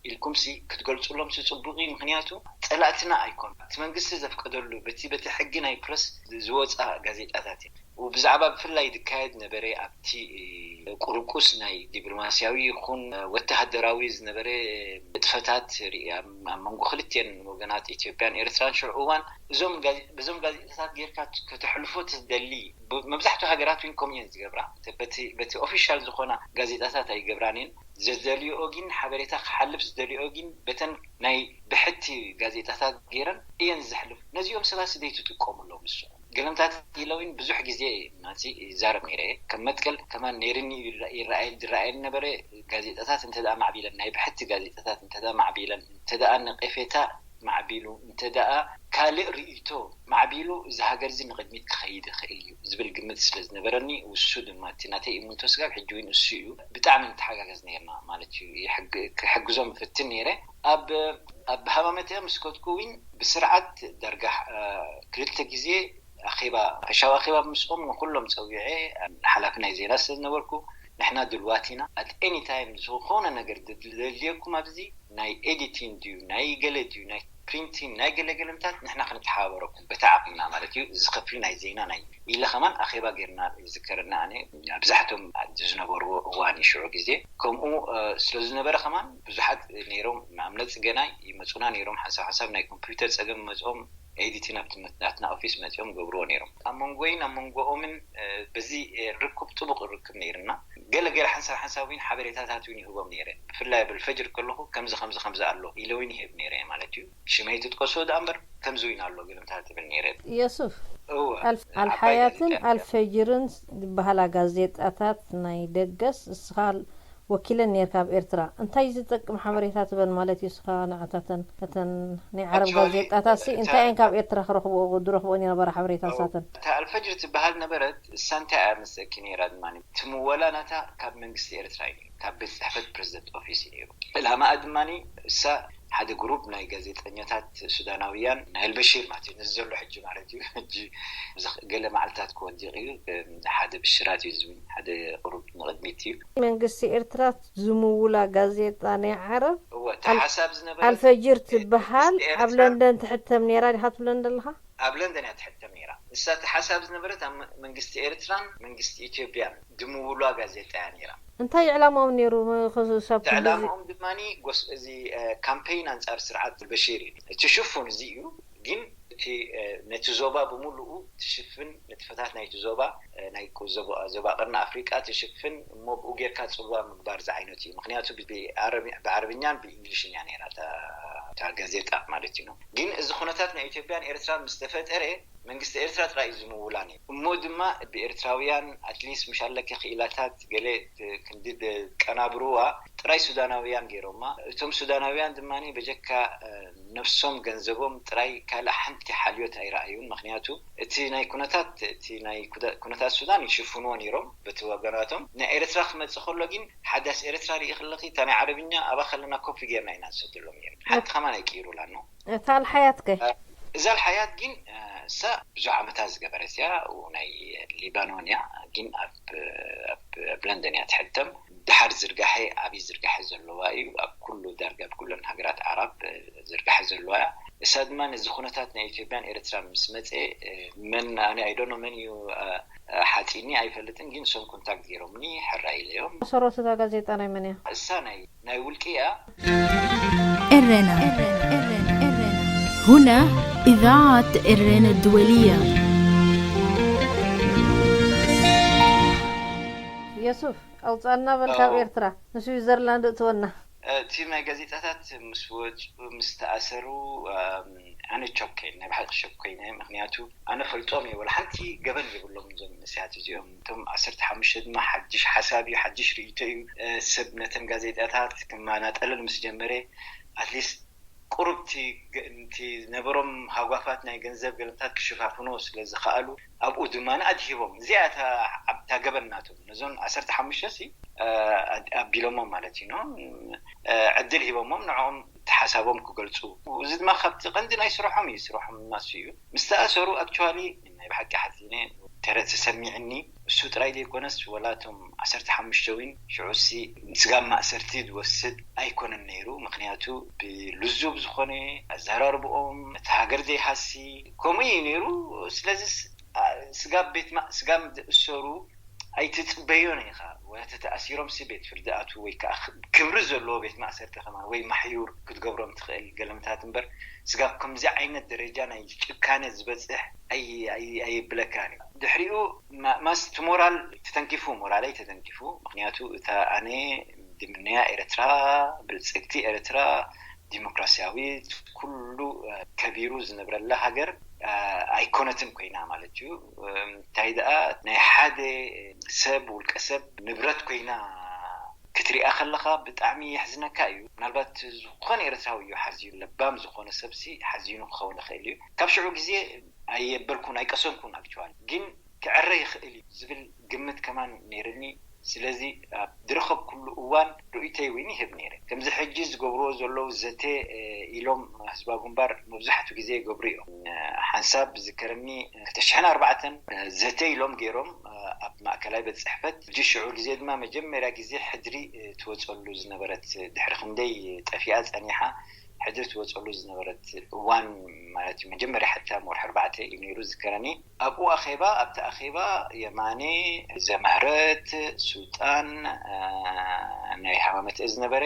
ኢልኩምሲ ክትገልጹሎም ጽቡቕ እዩ። ምክንያቱ ጸላእትና ኣይኮኑ። እቲ መንግስቲ ዘፍቀደሉ በቲ በቲ ሕጊ ናይ ፕረስ ዝወጻ ጋዜጣታት እዩ። ብዛዕባ ብፍላይ ዝካየድ ነበረ ኣብቲ ቁርቁስ ናይ ዲፕሎማስያዊ ይኹን ወተሃደራዊ ዝነበረ ንጥፈታት ርኢ ኣብ መንጎ ክልቲኤን ወገናት ኢትዮጵያን ኤርትራን ሽዑ እዋን እዞም በዞም ጋዜጣታት ጌርካ ከተሕልፎ ትደሊ። መብዛሕትኡ ሃገራት እውን ከምኡ እየን ዝገብራ። በቲ ኦፊሻል ዝኾና ጋዜጣታት ኣይገብራን እየን። ዘደልዮኦ ግን ሓበሬታ ክሓልፍ ዝደልዮኦ ግን በተን ናይ ብሕቲ ጋዜጣታት ገይረን እየን ዘሕልፉ። ነዚኦም ሰባት ስደይ ትጥቀሙሎም ንሱ ገለምታት ኢለዊን ብዙሕ ግዜ ናዚ ይዛረብ ነይረ። ከም መትከል ከማን ነይርኒ ይረኣየ ዝረኣየ ነበረ። ጋዜጣታት እንተ ደኣ ማዕቢለን ናይ ብሕቲ ጋዜጣታት እንተ ደኣ ማዕቢለን እንተ ደኣ ነቀፌታ ማዕቢሉ፣ እንተ ደኣ ካልእ ርእይቶ ማዕቢሉ፣ እዚ ሃገር እዚ ንቕድሚት ክኸይድ ይኽእል እዩ ዝብል ግምት ስለ ዝነበረኒ፣ ውሱ ድማ እቲ ናተይ እምንቶ ስጋብ ሕጂ እውን እሱ እዩ። ብጣዕሚ ንተሓጋገዝ ነርና ማለት እዩ። ክሕግዞም እፍትን ነይረ። ኣብ ኣብ ሃማመተያ ምስ ከድኩ እውን ብስርዓት ዳርጋ ክልተ ግዜ ኣኼባ፣ ሕሻዊ ኣኼባ ምስኦም ንኩሎም ጸዊዐ፣ ሓላፊ ናይ ዜና ስለ ዝነበርኩ፣ ንሕና ድልዋት ኢና፣ at any time ዝኾነ ነገር ዘድልየኩም ኣብዚ፣ ናይ ኤዲቲንግ ድዩ፣ ናይ ገለ ድዩ፣ ናይ ፕሪንቲንግ፣ ናይ ገለገለምታት ንሕና ክንተሓባበረኩም በቲ ዓቕምና ማለት እዩ። እዚ ክፍሊ ናይ ዜና ናይ ኢለ ከማን ኣኼባ ጌርና ይዝከረና። ኣነ ኣብዛሕቶም ዝነበርዎ እዋን እዩ ሽዑ ግዜ ከምኡ ስለ ዝነበረ ከማን ብዙሓት ነይሮም። ንኣብነት ጽገናይ ይመጹና ነይሮም፣ ሓንሳብ ሓንሳብ ናይ ኮምፒውተር ጸገም መጽኦም ኤዲቲን ኣብቲ ናትና ኦፊስ መጺኦም ገብርዎ ነይሮም። ኣብ መንጎይን ኣብ መንጎኦምን በዚ ርክብ ጥቡቕ ርክብ ነይርና። ገለ ገለ ሓንሳብ ሓንሳብ እውን ሓበሬታታት እውን ይህቦም ነይረ። ብፍላይ ኣብ ኣልፈጅር ከለኹ ከምዚ ከምዚ ከምዚ ኣሎ ኢለ እውን ይህብ ነይረ ማለት እዩ። ሽመይ ትጥቀሶ ደኣ እምበር ከምዚ እውን ኣሎ ገለምታት ትብል ነይረ። የሱፍ፣ ኣልሓያትን ኣልፈጅርን ዝበሃላ ጋዜጣታት ናይ ደገስ እስኻ ወኪለን ነርካ ኣብ ኤርትራ። እንታይ ዝጠቅም ሓበሬታ ትበን ማለት እዩ እስኻ ንዓታተን? እተን ናይ ዓረብ ጋዜጣታት ሲ እንታይ እየን ካብ ኤርትራ ክረኽብኦ ዝረኽብኦ ዝነበራ ሓበሬታ ንሳተን? እታ ኣልፈጅር ትበሃል ነበረት። እሳ እንታይ እያ መስለኪ ነይራ ድማ፣ ትምወላ ናታ ካብ መንግስቲ ኤርትራ እዩ፣ ካብ ቤት ጽሕፈት ፕረዚደንት ኦፊስ እዩ ነይሩ። ዕላማኣ ድማ እሳ ሓደ ግሩፕ ናይ ጋዜጠኛታት ሱዳናውያን፣ ናይ ኣልበሺር ማለት እዩ፣ ነዚ ዘሎ ሕጂ ማለት እዩ። ሕጂ ገለ መዓልታት ክወዲቕ እዩ። ሓደ ብሽራት እዩ ዝብል፣ ሓደ ቁሩብ ንቕድሚት እዩ። መንግስቲ ኤርትራ ዝምውላ ጋዜጣ ናይ ዓረብ እወ፣ ተሓሳብ ዝነበረ ኣልፈጅር ትበሃል ኣብ ለንደን ትሕተም ነይራ ዲኻ ትብለኒ ዘለኻ? ኣብ ለንደን እያ ትሕተም ነይራ። ንሳ ተሓሳብ ዝነበረት ኣብ መንግስቲ ኤርትራን መንግስቲ ኢትዮጵያን ድምውሏ ጋዜጣ እያ ነይራ። እንታይ ዕላማኦም ነይሩ? ክሳብ ክንድዚ ዕላማኦም ድማ ጎስ እዚ ካምፔይን ኣንጻር ስርዓት በሺር እዩ። እቲ ሽፉን እዚ እዩ። ግን እቲ ነቲ ዞባ ብምሉኡ ትሽፍን፣ ንጥፈታት ናይቲ ዞባ፣ ናይ ዞባ ቀርኒ ኣፍሪቃ ትሽፍን እሞ ብኡ ጌርካ ጽልዋ ምግባር ዝዓይነቱ እዩ። ምክንያቱ ብዓረብኛን ብእንግሊሽን እያ ነይራ እታ ጋዜጣ ማለት እዩ። ግን እዚ ኩነታት ናይ ኢትዮጵያን ኤርትራን ምስ ተፈጠረ መንግስቲ ኤርትራ ጥራይ እዩ ዝምውላ ነይሩ። እሞ ድማ ብኤርትራውያን ኣትሊስት ምሽ ኣለኪ ክኢላታት ገለ ክንዲ ቀናብርዋ ጥራይ ሱዳናውያን ገይሮማ። እቶም ሱዳናውያን ድማ በጀካ ነፍሶም ገንዘቦም ጥራይ ካልእ ሓንቲ ሓልዮት ኣይረኣዩን። ምክንያቱ እቲ ናይ ኩነታት እቲ ናይ ኩነታት ሱዳን ይሽፍንዎ ነይሮም በቲ ወገናቶም። ናይ ኤርትራ ክመጽእ ከሎ ግን ሓዳስ ኤርትራ ርኢ ከለኺ እታ ናይ ዓረብኛ ኣብኣ ከለና ኮፒ ጌርና ኢና ንሰደሎም ነይሩ። ሓንቲ ከማን ኣይቅይሩላን ነው። እታ ኣልሓያት ከ? እዛ ኣልሓያት ግን እሳ ብዙሕ ዓመታት ዝገበረት እያ። ናይ ሊባኖን እያ፣ ግን ኣብ ኣብ ለንደን እያ ትሕተም። ድሓር ዝርጋሐ ዓብዪ ዝርጋሐ ዘለዋ እዩ። ኣብ ኩሉ ዳርጋ ኣብ ኩለን ሃገራት ዓራብ ዝርጋሐ ዘለዋ እያ። እሳ ድማ ነዚ ኩነታት ናይ ኢትዮጵያን ኤርትራን ምስ መፀ መን ኣነ ኣይዶኖ መን እዩ ሓፂኒ ኣይፈልጥን፣ ግን እሶም ኮንታክት ገይሮምኒ ሕራይ ኢለዮም። ሰሮት እታ ጋዜጣ ናይ መን እያ? እሳ ናይ ናይ ውልቂ እያ። ኤረና ሁና ኢዛዓት ኤረና ድወልያ። የሱፍ ኣውፃና በል ካብ ኤርትራ ንስዊዘርላንድ እትወና። እቲ ናይ ጋዜጣታት ምስ ወፁ ምስ ተኣሰሩ ኣነ ቾክ ኮይነ ናይ ብሓቂ ሾክ ኮይነ። ምክንያቱ ኣነ ፈልጦም እየ፣ ወላ ሓንቲ ገበን የብሎም እዞም መንእሰያት እዚኦም። እቶም ዓሰርተ ሓሙሽተ ድማ ሓድሽ ሓሳብ እዩ፣ ሓድሽ ርእይቶ እዩ። ሰብ ነተን ጋዜጣታት ክመናጠለን ምስ ጀመረ ኣትሊስት ቁሩብ እቲ ዝነበሮም ሃጓፋት ናይ ገንዘብ ገለታት ክሽፋፍኖ ስለ ዝኸኣሉ ኣብኡ ድማ ኣድሂቦም። እዚኣ እታ ገበን ናቶም ነዞን ዓሰርተ ሓሙሽተ ሲ ኣቢሎሞም ማለት እዩ። ዕድል ሂቦሞም ንዕኦም እቲ ሓሳቦም ክገልፁ። እዚ ድማ ካብቲ ቀንዲ ናይ ስርሖም እዩ። ስርሖም ማሱ እዩ። ምስ ተኣሰሩ ኣክቹዋሊ ናይ ብሓቂ ሓዚነ። ተረ ተሰሚዕኒ። እሱ ጥራይ ዘይኮነስ ወላ እቶም ዓሰርተ ሓሙሽተ እውን ሽዑሲ ስጋብ ማእሰርቲ ዝወስድ ኣይኮነን ነይሩ። ምክንያቱ ብልዙብ ዝኾነ ኣዘራርብኦም እቲ ሃገር ዘይሃሲ ከምኡ እዩ ነይሩ። ስለዚ ስጋብ ቤት ስጋብ ዝእሰሩ ኣይትፅበዮን ኢኻ። ወላ ተተኣሲሮም ሲ ቤት ፍርዲ ኣትዉ ወይ ከዓ ክብሪ ዘለዎ ቤት ማእሰርቲ ከማን ወይ ማሕዩር ክትገብሮም ትኽእል ገለምታት እምበር ስጋብ ከምዚ ዓይነት ደረጃ ናይ ጭካነ ዝበፅሕ ኣይብለካን እዩ። ድሕሪኡ ማስ እቲ ሞራል ተተንኪፉ፣ ሞራለይ ተተንኪፉ። ምክንያቱ እታ ኣነ ድምነያ ኤርትራ፣ ብልፅግቲ ኤርትራ፣ ዲሞክራሲያዊት ኩሉ ከቢሩ ዝነብረላ ሃገር ኣይኮነትን ኮይና ማለት እዩ። እንታይ ደኣ ናይ ሓደ ሰብ ውልቀ ሰብ ንብረት ኮይና ክትሪኣ ከለኻ ብጣዕሚ የሕዝነካ እዩ። ምናልባት ዝኾነ ኤርትራዊ እዩ ሓዚኑ፣ ለባም ዝኾነ ሰብሲ ሓዚኑ ክኸውን ይኽእል እዩ። ካብ ሽዑ ግዜ ኣየበልኩን ኣይቀሰንኩን፣ ኣክቹዋሊ ግን ክዕረ ይኽእል እዩ ዝብል ግምት ከማን ነይርኒ። ስለዚ ኣብ ዝረኸብኩሉ እዋን ርእይቶይ እውን ይህብ ነይረ። ከምዚ ሕጂ ዝገብርዎ ዘለዉ ዘተ ኢሎም ህዝባዊ ግንባር መብዛሕትኡ ግዜ ይገብሩ እዮም። ሓንሳብ ዝከረኒ ክልተ ሽሕን ኣርባዕተን ዘተ ኢሎም ገይሮም ኣብ ማእከላይ ቤት ጽሕፈት። ሕጂ ሽዑ ግዜ ድማ መጀመርያ ግዜ ሕድሪ ትወጸሉ ዝነበረት፣ ድሕሪ ክንደይ ጠፊኣ ጸኒሓ ሕድሪ ትወጸሉ ዝነበረት እዋን ማለት እዩ። መጀመርያ ሕታም ወርሒ ኣርባዕተ እዩ ነይሩ ዝከረኒ። ኣብኡ ኣኼባ ኣብቲ ኣኼባ የማነ፣ ዘምህረት፣ ሱልጣን ናይ ሃማመተ ዝነበረ፣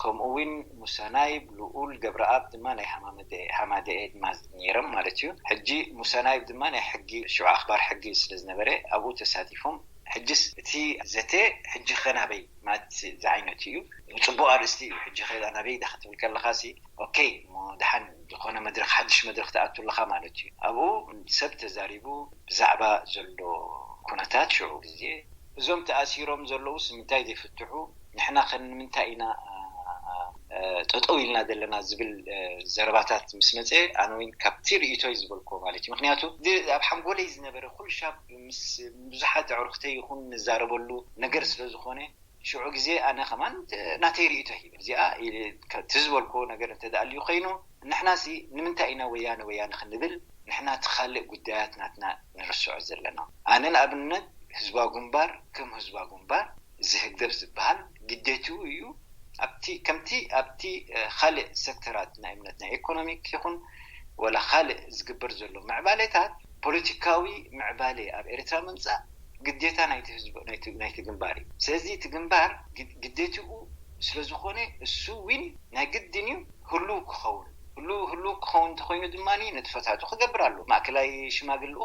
ከምኡ እውን ሙሳናይብ፣ ልኡል ገብረኣብ ድማ ናይ ሃማመተ ሃማደኤ ድማ ነይሮም ማለት እዩ። ሕጂ ሙሳናይብ ድማ ናይ ሕጊ ሽዑ ኣኽባር ሕጊ ስለ ዝነበረ ኣብኡ ተሳቲፎም። ሕጅስ እቲ ዘተ ሕጂ ኸ ናበይ ማለት ዝዓይነቱ እዩ። ጽቡቕ ኣርእስቲ እዩ። ሕጂ ኸ ናበይ ዳ ክትብል ከለኻ ሲ ኦኬ እሞ ደሓን ዝኾነ መድረኽ ሓድሽ መድረኽ ትኣቱ ኣለኻ ማለት እዩ። ኣብኡ ሰብ ተዛሪቡ ብዛዕባ ዘሎ ኩነታት ሽዑ ግዜ እዞም ተኣሲሮም ዘለውስ ንምንታይ ዘይፍትሑ፣ ንሕና ከ ንምንታይ ኢና ጠጠው ኢልና ዘለና ዝብል ዘረባታት ምስ መፀ ኣነ እውን ካብቲ ርእይቶይ ዝበልኩዎ ማለት እዩ። ምክንያቱ ኣብ ሓንጎለይ ዝነበረ ኩሉ ሻብ ምስ ብዙሓት ኣዕሩኽተይ ይኹን ንዛረበሉ ነገር ስለ ዝኾነ ሽዑ ግዜ ኣነ ከማን ናተይ ርእይቶ ሂበ። እዚኣ እቲ ዝበልኩዎ ነገር እንተ ደኣ ኣልዩ ኮይኑ ንሕናሲ ንምንታይ ኢና ወያነ ወያነ ክንብል ንሕና እቲ ካልእ ጉዳያት ናትና ንርስዖ ዘለና። ኣነ ንኣብነት ህዝባዊ ግንባር ከም ህዝባዊ ግንባር እዚ ህግደፍ ዝበሃል ግዴትኡ እዩ ኣብቲ ከምቲ ኣብቲ ካልእ ሴክተራት ናይ እምነት ናይ ኢኮኖሚክ ይኹን ወላ ካልእ ዝግበር ዘሎ ምዕባሌታት ፖለቲካዊ ምዕባሌ ኣብ ኤርትራ ምምፃእ ግዴታ ናይቲ ህዝቢ ናይቲ ግንባር እዩ። ስለዚ እቲ ግንባር ግዴትኡ ስለዝኾነ እሱ ዊን ናይ ግድን እዩ ህሉው ክኸውን። ህሉው ክኸውን እንተኾይኑ ድማ ንጥፈታቱ ክገብር ኣሎ። ማእከላይ ሽማግልኡ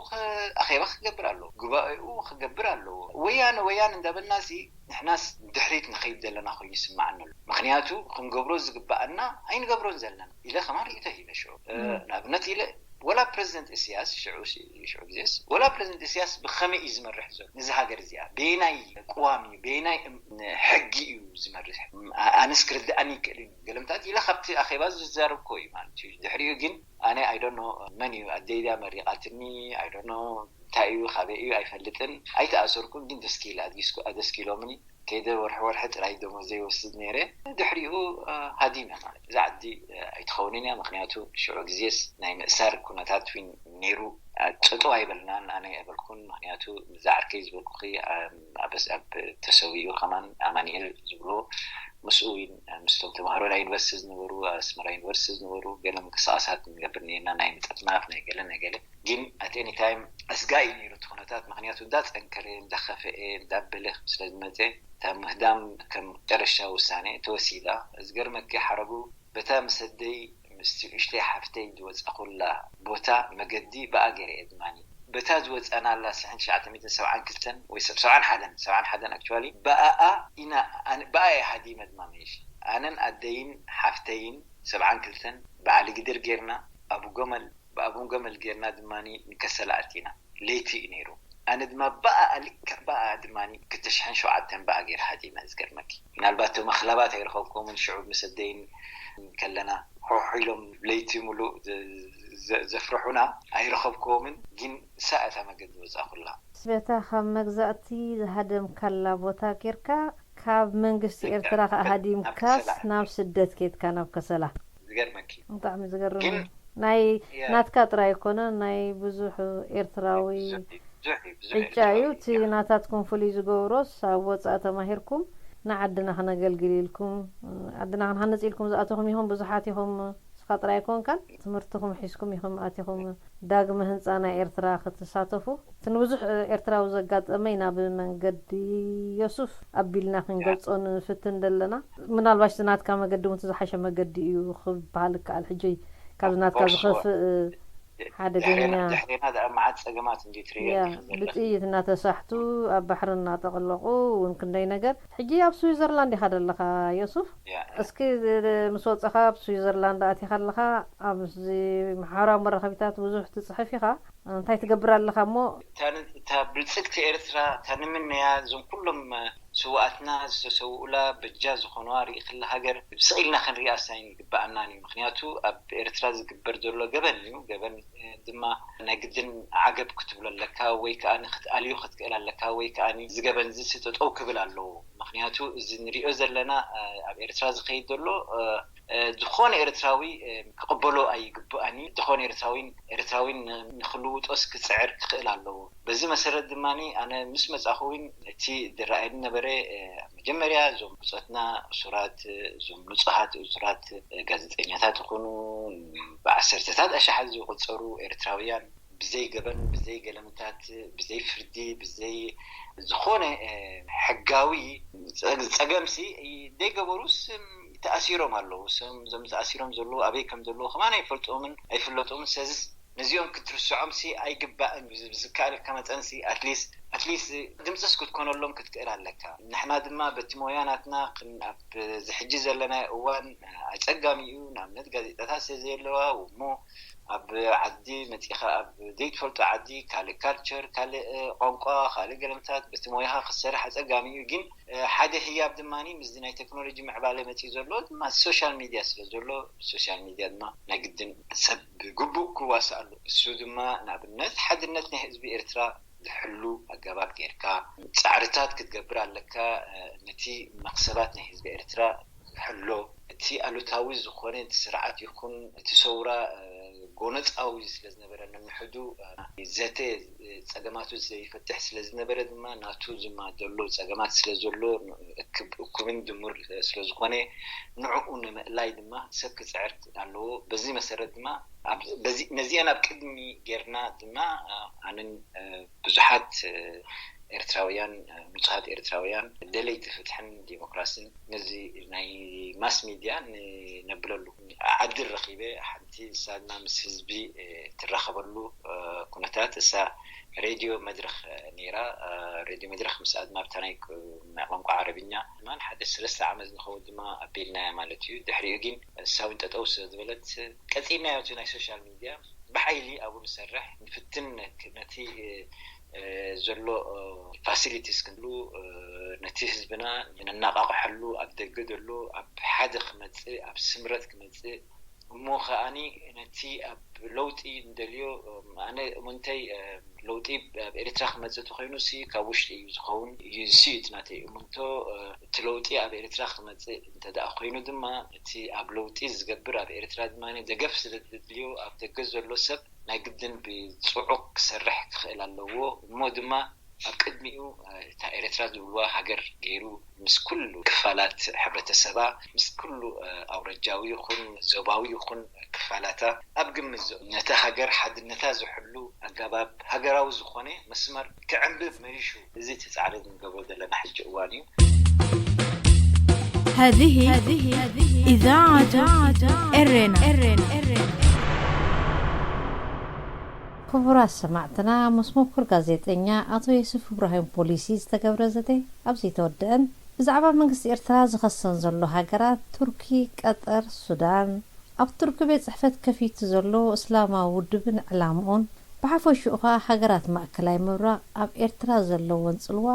ኣኼባ ክገብር ኣሎ። ጉባኤኡ ክገብር ኣለዎ። ወያነ ወያነ እንዳበልና ሲ ንሕናስ ድሕሪት ንኸይድ ዘለና ኮይኑ ይስምዓኒ ኣሎ። ምክንያቱ ክንገብሮ ዝግባኣና ኣይንገብሮን ዘለና ኢለ ከማን ርእይቶ ሂበ ሽዑ። ንኣብነት ኢለ ወላ ፕረዚደንት እስያስ ሽዑ ግዜስ ወላ ፕረዚደንት እስያስ ብኸመይ እዩ ዝመርሕ ዘሎ ነዚ ሃገር እዚኣ? በየናይ ቅዋም እዩ በየናይ ሕጊ እዩ ዝመርሕ? ኣነስ ክርድኣኒ ይክእል እዩ። ገለምታት ኢለ ካብቲ ኣኼባ ዝዛረብኮ እዩ ማለት እዩ። ድሕሪኡ ግን ኣነ ኣይዶኖ መን እዩ ኣደይዳ መሪቓትኒ ኣይዶኖ እንታይ እዩ ካበይ እዩ ኣይፈልጥን። ኣይተኣሰርኩን ግን ደስኪል ኣደስኪሎምኒ ከይደ ወርሒ ወርሒ ጥራይ ደሞዘይ ይወስድ ነይረ። ድሕሪኡ ሃዲመ ማለት እዛ ዓዲ ኣይትኸውንን እያ። ምክንያቱ ሽዑ ግዜስ ናይ ምእሳር ኩነታት ዊን ነይሩ። ጭጡ ኣይበልናን ኣነ ኣይበልኩን። ምክንያቱ እዛ ዓርከይ ዝበልኩኺ ኣብ ተሰዊኡ ከማን ኣማኒኤል ዝብሎ ምስኡ ዊን ምስቶም ተማሃሮ ናይ ዩኒቨርሲቲ ዝነበሩ ኣስመራ ዩኒቨርሲቲ ዝነበሩ ገለ ምንቅስቃሳት ንገብር ነርና ናይ ምጥጥናፍ ናይ ገለ ናይ ገለ ግን ኣት ኤኒ ታይም ኣስጋኢ ነይሩ እቲ ኩነታት። ምክንያቱ እንዳፀንከረ እንዳኸፈኤ እንዳበለ ስለ ዝመፀ እታ ምህዳም ከም መጨረሻ ውሳነ ተወሲዳ። ዝገርመኪ ሓረጉ በታ ምስ ኣደይ ምስቲ እሽተይ ሓፍተይ ዝወፃኹላ ቦታ መገዲ ብኣ ገይረ እየ ድማኒ በታ ዝወፃናላ ስሕን ትሽዓተ ሚእትን ሰብዓን ክልተን ወይ ሰብ ሰብዓን ሓደን ሰብዓን ሓደን ኣክቹዋሊ ብኣኣ ኢና ብኣ እየ ሃዲመ ድማ መይሽ ኣነን ኣደይን ሓፍተይን ሰብዓን ክልተን በዓል ግድር ጌርና ኣብ ጎመል ብኣቡን ገመል ጌርና ድማ ንከሰላ ኣቲና። ለይቲ እዩ ነይሩ። ኣነ ድማ ብኣኣ ልክዕ ብኣኣ ድማ ክልተ ሽሕን ሸውዓተን ብኣ ገይረ ሃዲመ። ዝገርመኪ ምናልባት እቶም ኣኽላባት ኣይረኸብኩምን። ሽዑ ምስ ኣደይን ከለና ሑሕ ኢሎም ለይቲ ሙሉእ ዘፍርሑና ኣይረኸብኩዎምን። ግን ንሳ እታ መገዲ ወፃእኩላ። በታ ካብ መግዛእቲ ዝሃደምካላ ቦታ ጌርካ ካብ መንግስቲ ኤርትራ ከኣ ሃዲምካስ ናብ ስደት ኬድካ ናብ ከሰላ። ዝገርመኪ ብጣዕሚ ዝገርም እዩ። ናይ ናትካ ጥራይ ኣይኮነን፣ ናይ ብዙሕ ኤርትራዊ ዕጫ እዩ። እቲ ናታትኩም ፍሉይ ዝገብሮስ ኣብ ወፃኢ ተማሂርኩም ንዓድና ክነገልግል ኢልኩም ዓድና ክንሃንፅ ኢልኩም ዝኣተኹም ኢኹም። ብዙሓት ኢኹም፣ ንስኻ ጥራይ ኣይኮንካን። ትምህርትኹም ሒዝኩም ኢኹም ኣቲኹም ዳግመ ህንፃ ናይ ኤርትራ ክትሳተፉ። እቲ ንብዙሕ ኤርትራዊ ዘጋጠመ ኢና ብመንገዲ ዮሱፍ ኣቢልና ክንገልጾ ንፍትን ዘለና። ምናልባሽ እቲ ናትካ መገዲ እውን እቲ ዝሓሸ መገዲ እዩ ክበሃል ይከኣል። ሕጂ ካብዚ ናትካ ዝኸፍእ ሓደገኛ ድሕሬና ደኣ መዓት ጸገማት እንዲ ትርእየ ብጥይት እናተሳሕቱ ኣብ ባሕሪ እናጠቕለቑ እውን ክንደይ ነገር። ሕጂ ኣብ ስዊዘርላንድ ኢኻ ዘለኻ ዮሱፍ። እስኪ ምስ ወጸኻ ኣብ ስዊዘርላንድ ኣቲኻ ኣለኻ ኣብዚ ማሕበራዊ መራኸቢታት ብዙሕ ትጽሕፍ ኢኻ። እንታይ ትገብር ኣለኻ እሞ? እታ ብልጽግቲ ኤርትራ እታ ንምነያ እዞም ኩሎም ስውኣትና ዝተሰውኡላ በጃ ዝኾነዋ ርኢ ክላ ሃገር ብስቕ ኢልና ክንሪኣ ሳይን ይግብኣናን እዩ። ምክንያቱ ኣብ ኤርትራ ዝግበር ዘሎ ገበን እዩ። ገበን ድማ ናይ ግድን ዓገብ ክትብሎ ኣለካ፣ ወይ ከዓ ክትኣልዮ ክትክእል ኣለካ፣ ወይ ከዓ እዚ ገበን እዚ ጠጠው ክብል ኣለዎ። ምክንያቱ እዚ ንሪኦ ዘለና ኣብ ኤርትራ ዝኸይድ ዘሎ ዝኾነ ኤርትራዊ ክቕበሎ ኣይግብኣን እዩ። ዝኾነ ኤርትራዊን ኤርትራዊን ንክልውጦስ ክፅዕር ክኽእል ኣለዎ። በዚ መሰረት ድማ ኣነ ምስ መፃኹ እውን እቲ ዝረኣየኒ ነበረ። መጀመርያ እዞም ብፆትና እሱራት፣ እዞም ንፁሃት እሱራት፣ ጋዜጠኛታት ይኹኑ፣ ብዓሰርተታት ኣሽሓት ዝቁፀሩ ኤርትራውያን ብዘይ ገበን፣ ብዘይ ገለምታት፣ ብዘይ ፍርዲ፣ ብዘይ ዝኾነ ሕጋዊ ፀገምሲ ዘይገበሩስ ተኣሲሮም ኣለዉ። እዞም ተኣሲሮም ዘለዉ ኣበይ ከም ዘለዉ ከማን ኣይፈልጦምን ኣይፍለጦምን። ስለዚ ነዚኦም ክትርስዖምሲ ኣይግባእን። ብዝከኣለካ መጠንሲ ኣትሊስት ኣትሊስት ድምፅስ ክትኮነሎም ክትክእል ኣለካ። ንሕና ድማ በቲ ሞያ ናትና ኣብ ዝሕጂ ዘለናዮ እዋን ኣፀጋሚ እዩ። ንኣብነት ጋዜጣታት ስለ ዘየለዋ እሞ ኣብ ዓዲ መፂኻ ኣብ ዘይትፈልጦ ዓዲ ካልእ ካልቸር፣ ካልእ ቋንቋ፣ ካልእ ገለምታት በቲ ሞያኻ ክትሰርሕ ኣፀጋሚ እዩ። ግን ሓደ ህያብ ድማ ምስዚ ናይ ቴክኖሎጂ ምዕባለ መፂኡ ዘሎ ድማ ሶሻል ሚድያ ስለ ዘሎ፣ ሶሻል ሚድያ ድማ ናይ ግድን ሰብ ብግቡእ ክዋሳእ ኣሎ። እሱ ድማ ንኣብነት ሓድነት ናይ ህዝቢ ኤርትራ ዝሕሉ ኣገባብ ጌርካ ፃዕርታት ክትገብር ኣለካ። ነቲ መክሰባት ናይ ህዝቢ ኤርትራ ሕሎ። እቲ ኣሉታዊ ዝኾነ እቲ ስርዓት ይኹን እቲ ሰውራ ጎነፃዊ ስለ ዝነበረ፣ ነንሕዱ ዘተ ፀገማቱ ዘይፈትሕ ስለ ዝነበረ ድማ ናቱ ድማ ዘሎ ፀገማት ስለ ዘሎ እኩብን ድሙር ስለ ዝኾነ ንዕኡ ንምእላይ ድማ ሰብ ክፅዕር ኣለዎ። በዚ መሰረት ድማ ነዚአን ኣብ ቅድሚ ጌርና ድማ ኣንን ብዙሓት ኤርትራውያን፣ ንጹሃት ኤርትራውያን ደለይቲ ፍትሕን ዲሞክራስን ነዚ ናይ ማስ ሚድያ ነብለሉ ዓድል ረኺበ። ሓንቲ ሳድና ምስ ህዝቢ ትራኸበሉ ኩነታት እሳ ሬድዮ መድረኽ ነይራ። ሬድዮ መድረኽ ምስ ኣድማ ብታ ናይ ቋንቋ ዓረብኛ ድማ ንሓደ ሰለስተ ዓመት ንኸውን ድማ ኣቢልናያ ማለት እዩ። ድሕሪኡ ግን እሳ እውን ጠጠው ስለ ዝበለት ቀጺልናዮ እቲ ናይ ሶሻል ሚድያ። ብሓይሊ ኣብኡ ንሰርሕ ንፍትን ነቲ ዘሎ ፋሲሊቲስ ክንብሉ ነቲ ህዝብና ነናቃቅሐሉ ኣብ ደገ ዘሎ ኣብ ሓደ ክመፅእ ኣብ ስምረት ክመፅእ እሞ ከኣኒ ነቲ ኣብ ለውጢ እንደልዮ ኣነ እሙንተይ ለውጢ ኣብ ኤርትራ ክመፅእ ተኮይኑ ሲ ካብ ውሽጢ እዩ ዝኸውን እዩ ሲ እቲ ናተይ እሙንቶ እቲ ለውጢ ኣብ ኤርትራ ክመፅእ እንተ ደኣ ኮይኑ ድማ እቲ ኣብ ለውጢ ዝገብር ኣብ ኤርትራ ድማ ደገፍ ስለ ዘድልዮ ኣብ ደገ ዘሎ ሰብ ናይ ግድን ብፅዑቅ ክሰርሕ ክኽእል ኣለዎ እሞ ድማ ኣብ ቅድሚኡ እታ ኤርትራ ዝብልዋ ሃገር ገይሩ ምስ ኩሉ ክፋላት ሕብረተሰባ ምስ ኩሉ ኣውረጃዊ ይኹን ዞባዊ ይኹን ክፋላታ ኣብ ግምት ነታ ሃገር ሓድነታ ዝሕሉ ኣገባብ ሃገራዊ ዝኾነ መስመር ክዕንብብ መይሹ እዚ እቲ ፃዕሪ ንገብሮ ዘለና ሕጂ እዋን እዩ። هذه إذاعة إرنا. ክቡራት ሰማዕትና፣ ምስ ምኩር ጋዜጠኛ ኣቶ የሱፍ እብራሂም ፖሊሲ ዝተገብረ ዘተ ኣብዚ ኣይተወደአን። ብዛዕባ መንግስቲ ኤርትራ ዝኸሰን ዘሎ ሃገራት ቱርኪ፣ ቀጠር፣ ሱዳን፣ ኣብ ቱርኪ ቤት ጽሕፈት ከፊቱ ዘሎ እስላማዊ ውድብን ዕላምኡን፣ ብሓፈሽኡ ከኣ ሃገራት ማእከላይ ምብራቕ ኣብ ኤርትራ ዘለወን ጽልዋ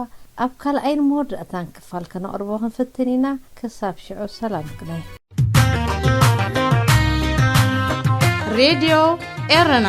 ኣብ ካልኣይን መወዳእታን ክፋል ከነቕርቦ ክንፍትን ኢና። ክሳብ ሽዑ ሰላም ይቕነ። ሬድዮ ኤረና